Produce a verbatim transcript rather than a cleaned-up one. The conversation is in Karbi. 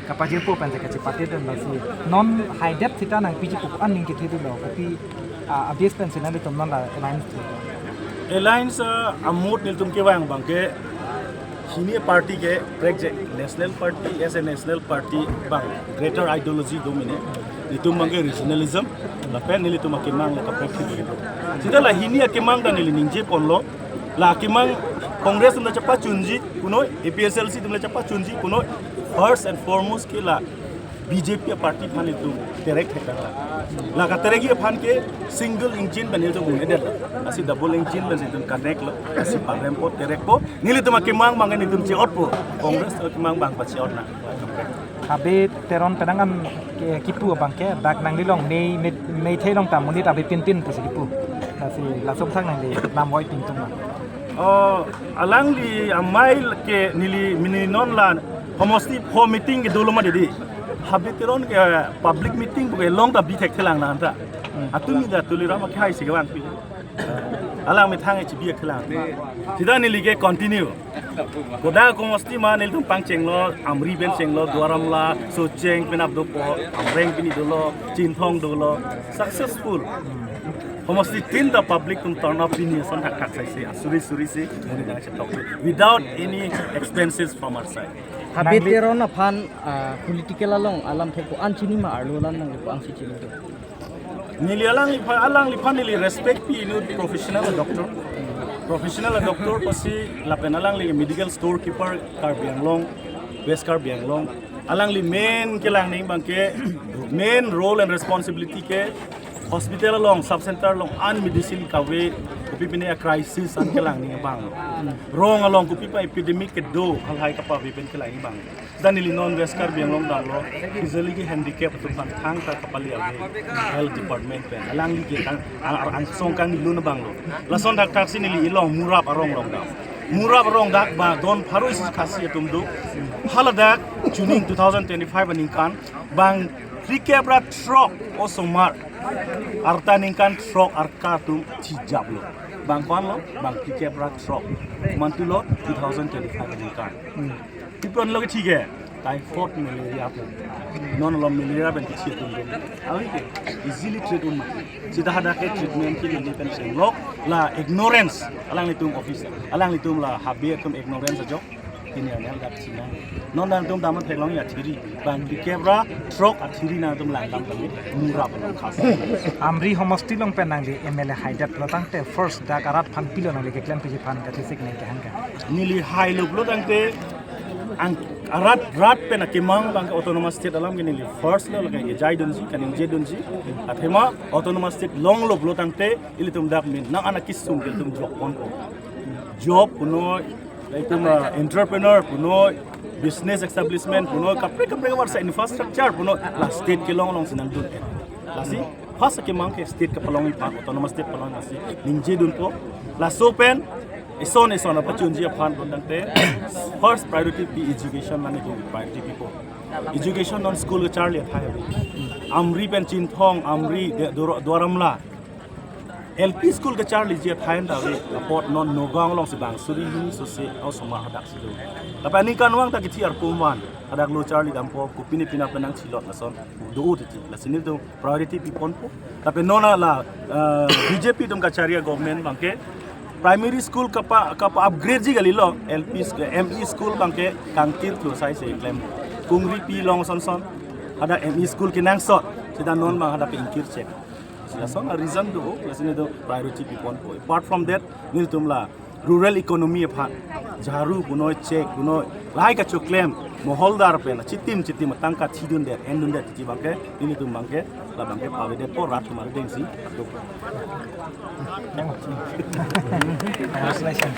Kapajirpo pensi kachepate dun lasi. Non haidet sita nangpiji pu aning kethe dolo. Kopi, ah, abis pensi nanglitum non la alliance thu. Alliance, ah, amot nelitum kevang abangke hini party ke prekjek national party, as a national party abang greater ideology domine. Nelitum abangke regionalism, lapen nelitum akemang la kaprek thi. Sita la hini akemang ta neli ningje ponlo. La akemang Congress atum ta chepachunji punoi, A P H L C atum ta chepachunji punoi, first and foremost ke la B J P party aphan itum terek thekang la. La katerek aphan ke single engine pen itum un-edet. Lasi double engine pen itum connect lo. Lasi parempo, terekpo. Nelitum akemang abang nelitum che-otpo. Congress akemang abang pache-ot nang. Habe Teron penang an ke kipu abangke dak nanglilong mei mei mei thelong ta monit abe pinpin pusi kipu. Lasi lason thang nangli lam voi pingtung ma. Oh, alangli amei ke neli mini non la homosti pho meeting kedo lo ma didi. Habe Teron ke public meeting pu kelong ta bi thekthelang nang ta. Hmm. Atumi ta Tuliram akhai si kevangpi. Alang methang H B akhai lang. Sita neli ke continue. Kodak homosti ma nelitum pangchenglo, Amri pen chenglo, Duar Amla, Socheng penap dopo, Amreng pini dolo, Chinthong dolo, successful. Homosti tin ta public atum turn up pini ason thakthak sai si, asuri suri si, monit nangchetok without any expenses from our side. Habe Nangli- Teron aphan, ah, political along alam thekpo an chini ma arlo alam nangpo an si chini do. Neli alangliphan, alangliphan neli respect pi inut professional doctor. Professional doctor pusi lapen alangli medical store keeper Karbi Anglong, West Karbi Anglong. Alangli main kelang ning abangke main role and responsibility ke hospital along, sub center along, an medicine kave, kopi pine a crisis an kelang ning abang. Rong along kopi pa epidemic kedo, halahai kapave pen kelang ning abang. Dan neli non West Karbi Anglong damlo, usually ke handicap atum aphan thangta kapali ave, health department pen. Alangli ke kang, ang, ang, angsong kangnilun abang lo. Lason thakthak si neli ilong Murap arong longdam. Murap arong dak ba don pharo isi Khasi atum do. Haladak chuning two thousand twenty-five aningkan, bang phlikep ra throk osomar. Arta ningkan throk arka atum thijaplo. Bang ko-an lo, bang phlikep ra throk. Mantu lo two thousand twenty-five aningkan. Hmm. Tipon lo ke thik hai. Typhoid malaria pen. Non lo malaria pen kithi atum pen. Awi ke easily treat un ma. Sita hadak ke treatment ke neli pen senglok la ignorance. Alanglitum office. Alanglitum la habe atum ignorance ajok. Kini anel dak china. Non nangtum damat theklong ya thiri. Bang phlikep ra throk athiri nangtum langdam kami. Murap lo khas. Amri homosti along pen nangli M L A haidet lo tangte first dak arat aphan pilo nangli keklem piji aphan kathisik neng kehang ka. Neli hai lo lo tangte ang arat rat pen akemang abangke autonomous state alam ke neli first lo lake kejai dunji, kaningje dunji. Athema autonomous state longlo lo tangte ilitum dak min nang anak kisum ke ilitum job ponpo. Job punoi, ilitum, uh, entrepreneur punoi, business establishment punoi, kaprek kaprek kaprek sa infrastructure punoi, la state kelong along si nangdun. Lasi first akemang ke state kapalongji aphan, autonomous state palong lasi ningje dunpo. Laso pen ison ison apachunji aphan pon tangte first priority pi education mane ko priority pipo. Education non school kecharli athai. Amri pen Chinthong, Amri, de, Dor-, Duar Amla. L P school kecharliji athai ta ave, apot non Nagaon along si bang suri hini sose osomar hadak si do. Tapi aningkanvang ta kithi arpum van, hadak lo charli dampo, kopine pine pen nangchilot lason do titi. Lasi nelitum priority piponpo. Tapi non la, eh, B J P atum kachari a-government abangke primary school kapa, kapa-upgrade ji kalilo, L P sk-, M E school abangke kangkir klosai si klem. Kungripi long son son, hadak M E school kenangsot, sita non abang hadak ingkir chek. Lason a-reason do, lasi nelitum priority piponpo. Apart from that, nelitum la rural economy aphan, jharu punoi, chek punoi, lahai kachoklem, moholdar pen chitim chitim atangka thidundet, endundet titi abangke, nelitum abangke, la abangke pavedetpo rat atum adengsi. Congratulations.